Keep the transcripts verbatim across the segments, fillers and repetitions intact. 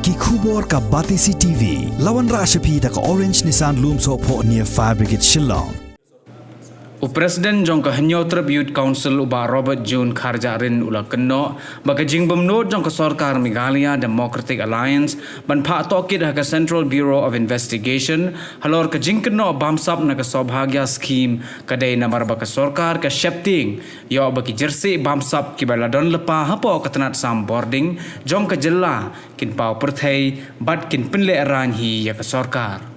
Ki khubor ka Batesi TV, la wanrah sha phi da ka Orange Nissan Lumsohphoh near Fire Brigade Shillong. U President jong ka Hynñiewtrep Youth Council u Bah Robert June Kharjahrin u la kynnoh ba ka jingbymnud jong ka sorkar Meghalaya Democratic Alliance ban phah tohkit ha ka Central Bureau of Investigation halor ka jingkynnoh bamsap na ka Saubhagya Scheme ka dei namar ba ka sorkar ka sheptieng ïoh ba ki jersey bamsap kiba la don lypa hapoh ka tnat sam bording jong ka jylla kin paw pyrthei bad kin pynlehraiñ hi ïa ka sorkar.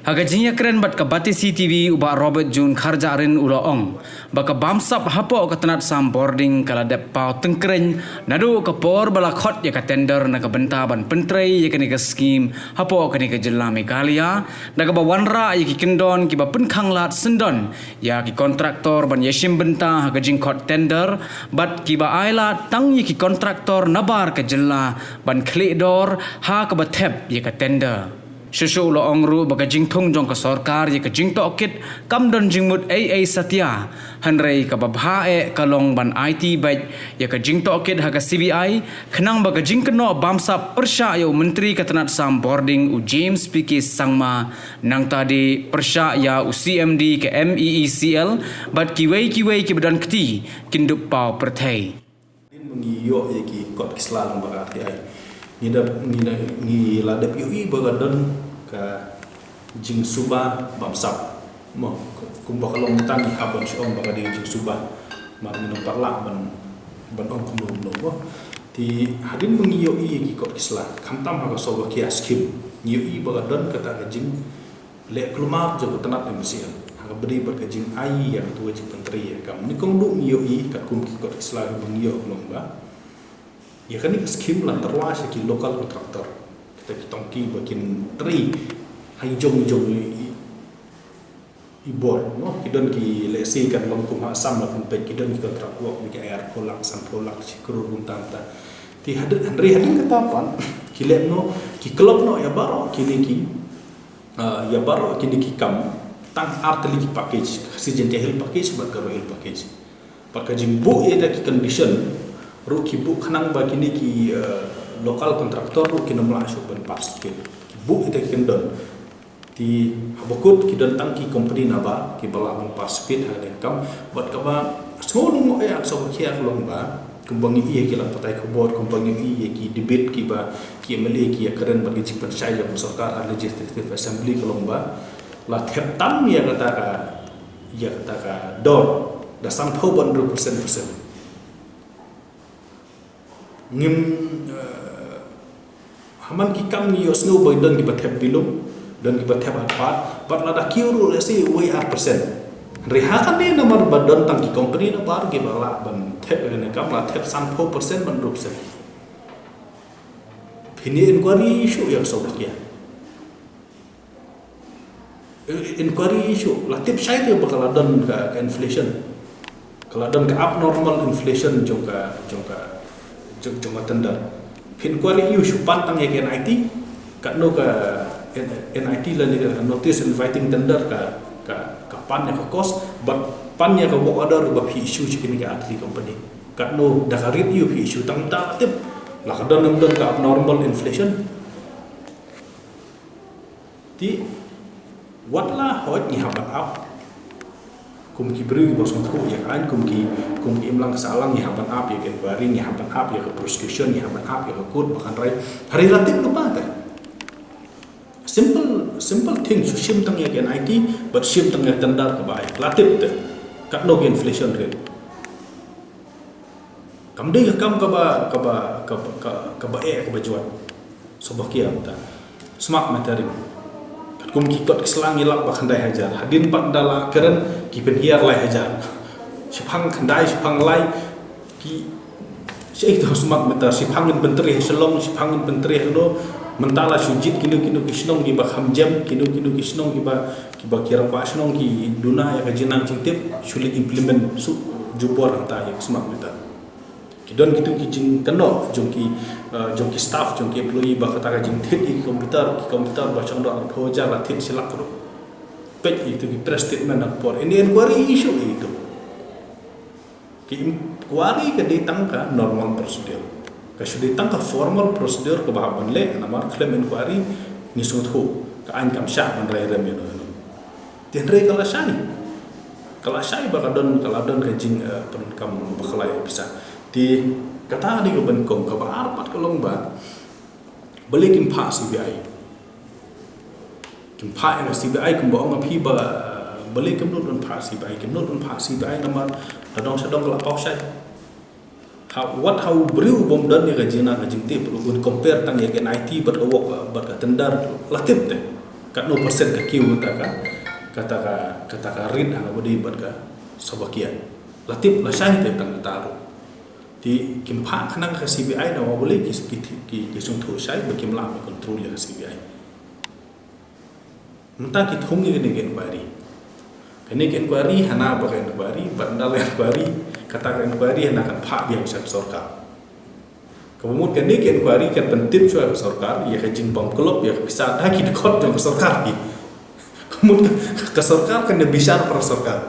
Ha ka jingïakren bad ka Batesi TV u Bah Robert June Kharjahrin u la ong ba ka bamsap hapoh ka tnat sam bording ka la dep paw tyngkreiñ naduh ka por ba la khot ïa ka tender na ka bynta ban pyntrei ïa kane ka skim hapoh kane ka jylla Meghalaya, da kaba wanrah ïa ki kyndon kiba pynkhang lad syndon ïa ki kontraktor ban ïashim bynta ha ka jingkhot tender, bad kiba ai lad tang ïa ki kontraktor nabar ka jylla ban khlieh dor ha kaba thep ïa ka tender. Shuh shuh u la ong ruh ba ka jingthung jong ka sorkar ïa ka jingtohkit kam don jingmut ei ei satia, hynrei kaba bha eh ka long ban aiti beit ïa ka jingtohkit ha ka CBI, khnang ba ka jingkynnoh bamsap pyrshah ïa u Myntri ka tnat sam bording u James P K Sangma, nangta de pyrshah ïa u CMD ka MEECL bad kiwei kiwei kiba don kti kin dup paw pyrthei. Hadien ba ngi ïoh ïa ki kot ki sla lyngba ka RTI, ngi da, ngi da, ngi la dep ïohi ba ka don ka jingsuba bamsap. Mo, kumba ka long tang ngi hap ban shu ong ba ka dei jingsuba. Mar ngin ym pat lah ban, ban ong kumno kumno mo. Te hadien ba ngi ïohi ïa ki kot ki sla, khamtam ha ka Saubhagya Scheme, ngi ïohi ba ka don kata ka jing leh kulmar jong ka tnat MCL ha kaba ïadei bad ka jingai ïa katu ka jingpyntrei ïa ka kam. Nyngkong duh ngi ïohi katkum ki kot ki sla kiba ngi ïoh ka long ba ïa kane ka skim la tyrwa sha ki local contractor, kita ki tongki ba kin trei ha i jong i jong i, i, i bor, no? Ki don ki, let's say, kan long kum ha Assam la pynpeit, ki don ki contract work ba ki ai arphew lak, sanphew lak, shi klur kumta kumta. Te hadien, hynrei hadien kata pat ki leh noh, ki club noh ïa baroh kine ki, ah, ïa baroh kine ki kam tang ar tylli ki package, ka Khasi Jaintia Hills package bad ka Garo Hills package. Bad ka jingbuh ïa kita ki condition ruh ki buh khnang ba kine ki, ah, local contractor ruh kin ym lah shuh ban participate. Ki buh ïa kita ki kyndon. Te haba kut ki don tang ki company nabar kiba lah ban participate ha kane ka kam. Bad kaba sngew lyngngoh ïa ka Saubhagya ka long ba, kumba ngi ïohi ïa ki lad pathai khubor, kumba ngi ïohi ïa ki debate kiba ki MLA ki ïakren bad ki jingpynshai jong ka sorkar ha Legislative Assembly ka long ba la thep tam ïa kata ka, ïa kata ka dor da sanphew bad hynriew percent percent. Ngim, eh, ha man ki kam ngi ïohsngew ba don kiba thep bilum, don kiba thep arphew, bad lada kiew ruh lehse wei ar percent. Hynrei ha kane namar ba don tang ki company nabar kiba lah ban thep ïa kane ka kam, la thep sanphew percent bad hynriew percent. Phin ïa inquiry shuh ïa ka Saubhagya. Eh, inquiry issue, la tip shai te ba ka la don ka, ka inflation. Ka la don ka abnormal inflation jong ka, jong ka, jong, jong ka tender. Phin inquiry issue pan tang ïa ka NIT, katno ka, N-, NIT lane ka notice inviting tender ka, ka, ka pan ïa ka cost, bad pan ïa ka work order ba phi issue sha kine ki ar tylli ki company. Katno da ka rate ïa phi issue tang ta tip. La ka don, don ka abnormal inflation. Te wat la hooid ngi hap ban ap. Kum ki briew kiba sngewthuh ïa ka aiñ, kum ki, kum ki imlang sahlang ngi hap ban ap ïa ka inquiry, ngi hap ban ap ïa ka prosecution, ngi hap ban ap ïa ka court ba kan rai. Hynrei la tip lypa te. Simple, simple thing, shu shim tang ïa ka NIT, bad shim tang ïa ka tender kaba ai. La tip te. Katno ka inflation rate. Kam dei ka kam kaba, kaba, kaba, ka-, kaba eh, kaba jwat. Saubhagya mynta. Smart metering. Katkum ki kot ki sla ngi lap ba khyndai hajar. Hadien pat da la kren ki pynhiar lai hajar. Shiphang khyndai, shiphang lai, ki, shi to smart meter, shiphang ngin pyntrei ha Shillong, shiphang ngin pyntrei ha no. Mynta la shu jied kino kino ki shnong kiba kham jem, kino kino ki shnong kiba, kiba ki rangbah shnong ki duna ïa ka jingnang jingtip, shu leit implement shuh jubor hangta ïa ka smart meter. Ki don kito ki jingkynnoh jong ki, eh, jong ki staff, jong ki employee ba kata ka jingthied ïa ki computer, ki computer ba shong doh arphew hajar la thied shi lak ruh. Peit ïa kito ki press statement ha ka por. Ini inquiry issue ïa kito. Ki inquiry ka dei tang ka normal procedure. Ka shu dei tang ka formal procedure kaba hap ban leh, namar khlem inquiry ngi sngewthuh ka aiñ kam shah ban rai rem ïano ïano. Te hynrei ka la shai. Ka la shai ba ka don, ka la don ka jing, eh, pyndonkam bakla ïa pisa. Te kata ka dei kaba nyngkong, kaba ar pat ka long ba balei kim phah C B I. Kim phah ïa ka C B I kumba ong ap hi ba, balei kim nud ban phah C B I, kim nud ban phah C B I namar la dong sha dong ka la paw shai. Ha, wat ha u briew u bym don ïa ka jingna ka jingtip, ruh bun compare tang ïa ka N I T bad ka wok, bad ka tender, la tip te katno percent ka kiew kata ka, kata ka, kata ka rit ha kaba dei bad ka Sawbakia. La tip, la shai te tang kata ruh. Te kim phah khnang ka C B I namar balei ki, ki, ki, ki sngewthuh shai ba kim lah ban control ïa ka C B I. Mynta ki thung ïa kane ka inquiry. Kane ka inquiry hana ba ka inquiry, bad ynda la inquiry, kata ka inquiry hana kan phah biang sha ka sorkar. Kaba mut kane ka inquiry kan pyntip shuwa ka sorkar ïa ka jingbam klop ïa ka pisa da ki dkhot jong ka sorkar hi. Ka mut ka, ka sorkar kan ïa bishar para sorkar.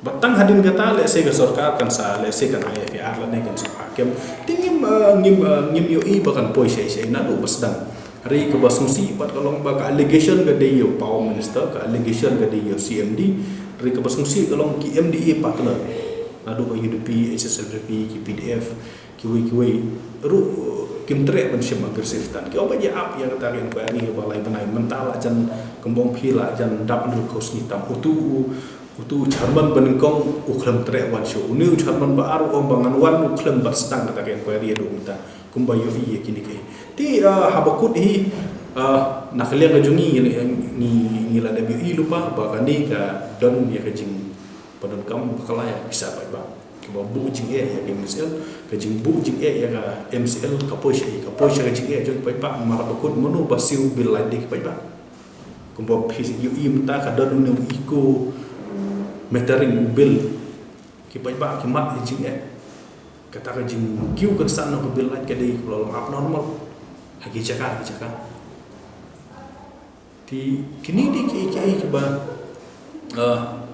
Bad tang hadien kata, lehse ka sorkar kan sa, lehse kan ai F I R lane kan sa phah kem. Te ngim, eh, ngim, eh, ngim ïohi ba kan poi shai shai naduh ba sdang. Hynrei kaba sngewsih pat ka long ba ka allegation ka dei ïa u Power Minister, ka allegation ka dei ïa u C M D. Hynrei kaba sngewsih ka long ki M D A partner, naduh ba U D P, H S L P P, ki P D F, kiwei kiwei ruh, eh, kim treh ban shim aggressive tan. Ki ong ba ïa ap ïa kata ka inquiry ba lai bnai, mynta la jan, kumba ong phi, la jan dap hynriew phew sngi tam. Utu u, utu u chairman ba nyngkong u khlem treh wan shuh. Une u chairman ba ar u ong ba ngan wan, u khlem ban sdang kata ka inquiry haduh mynta. Kumba ïohi ïa kine ki. Te, eh, haba kut hi, eh, na ka liang ka jong ngi, ngi, ngi, ngi la dep ïohi lypa ba kane ka don ïa ka jing pyndonkam bakla ïa pisa paidbah. Kaba buh jingeh ïa ka M C L, ka jingbuh jingeh ïa ka M C L ka poi sha, ka poi sha ka jingeh jong paidbah, namar ba kut mano ba siew bill light de ki paidbah. Kumba phi ïohi mynta ka don une u eco metering u bill, ki paidbah ki mad ïa jingeh. Kata ka jingkiew kynsan na ka bill light ka dei kaba long abnormal ha ki jaka ki jaka. Te kine dei kiei kiei kiba, ah,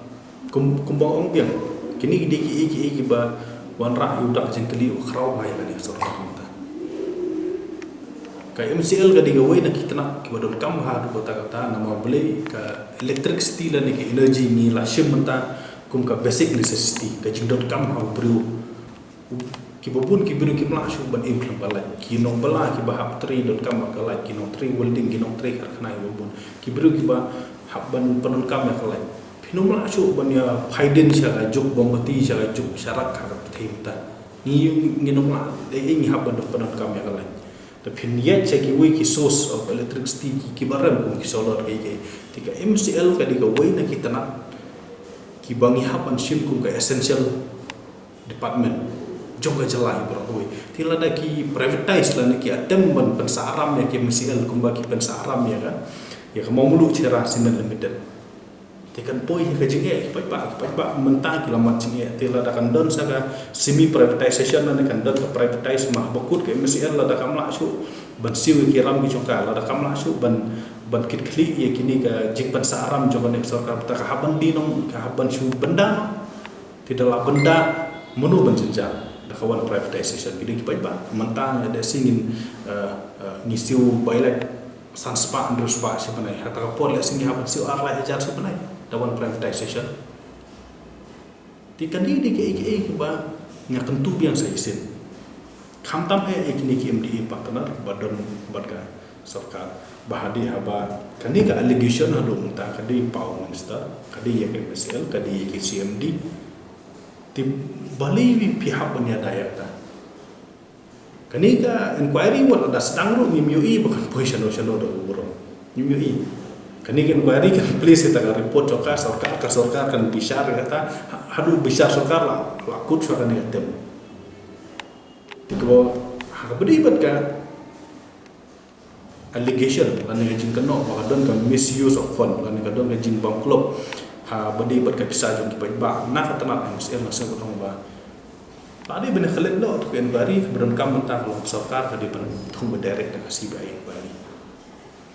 kum, kumba ong biang, kine dei kiei kiei kiba wanrah ïa u dak jingkylli uba khraw bha ïa kane ka sorkar mynta. Ka M C L ka dei kawei na ki tnat kiba donkam bha haduh katta katta, namar balei ka electricity lane ka energy ngi la shim mynta kum ka basic necessity, ka jingdonkam ha u briew. Kiba bun ki briew kim lah shuh ban im khlem ka light. Ki nongbylla kiba hap trei donkam bad ka light, ki nongtrei welding, ki nongtrei karkhana kiba bun. Ki briew kiba hap ban pyndonkam ïa ka light. Phin ym lah shuh ban ïa phai dien sha ka juk mombati, sha ka juk sharak ha ka pyrthei mynta. Ngi, ngin ym lah, eh, eh, ngi hap ban pyndonkam ïa ka light. Te phin ïaid sha kiwei ki source of electricity ki, kiba rem kum ki solar kiei kiei. Te ka M C L ka dei kawei na ki tnat kiba ngi hap ban shim kum ka essential department jong ka jylla hi baroh kawei. Te lada ki privatize lane ki attempt ban pynsahram ïa ki M C L kumba ki pynsahram ïa ka, ïa ka Mawmluh Cherra Cement Limited, te kan poi ha ka jingeh ki paidbah, ki paidbah mynta ki la mad jingeh. Te lada kan don sa ka semi privatization lane kan don ka privatize, ma ba kut ka M C L lada kam lah shuh ban siew ïa ki ram ki jong ka, lada kam lah shuh ban, ban kit khlieh ïa kine ka jingpynsahram jong kane ka sorkar, te ka hap ban die nong, ka hap ban shu bynda noh. Te da la bynda, mano ban jynjar da ka wan privatization? Ki dei ki paidbah. Mynta nga dei shi ngin, eh, eh, ngi siew bai lak san spah hynriew spah shi bnai. Hata ka por lehse ngi hap ban siew ar lai hajar shi bnai da wan privatization. Te kane dei kiei kiei kiba nga kyntu biang sa shisien. Khamtam eh ïa kine ki M D A partner ba don bad ka sorkar. Ba hadien haba kane ka allegation haduh mynta ka dei Power Minister, ka dei ïa ka M C L, ka dei ïa ka C M D. Te balei phi hap ban ïada ïa kata? Kane ka inquiry wat la da sdang ruh ngim ïohi ba kan poi shano shano da u burom. Ngim ïohi. Kane ka inquiry kan plie sa ïa ka report jong ka sorkar, ka sorkar kan bishar ïa kata, ha-, haduh bishar sorkar la, la kut shuwa kane ka term. Te kaba, ha kaba dei bad ka allegation lane ka jingkynnoh ba ka don ka misuse of fund lane ka don ka jingbam klop ha ba dei bad ka pisa jong ki paidbah na ka tnat M C L, nga sngew ba la dei ban klet noh. Te ka inquiry kaba donkam mynta ka long sorkar ka dei ban thung ba direct da ka C B I inquiry.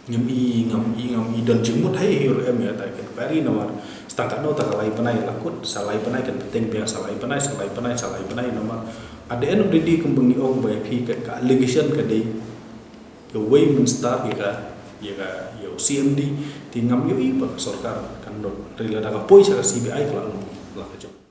Ngam i, ngam i, ngam i don jingmut hi hi ruh em ïa kata ka inquiry namar sa tang katno ta ka lai bnai la kut, sa lai bnai kan bteng biang, sa lai bnai, sa lai bnai, sa lai bnai namar At the end of the day, kumba ngi ong ba ïa phi ka, ka allegation ka dei ïa uwei u minister, ïa ka, ïa ka, ïa u C M D, te ngam ïohi ba ka sorkar kan nud. Hynrei lada ka poi sha ka C B I ka la long la ka jong.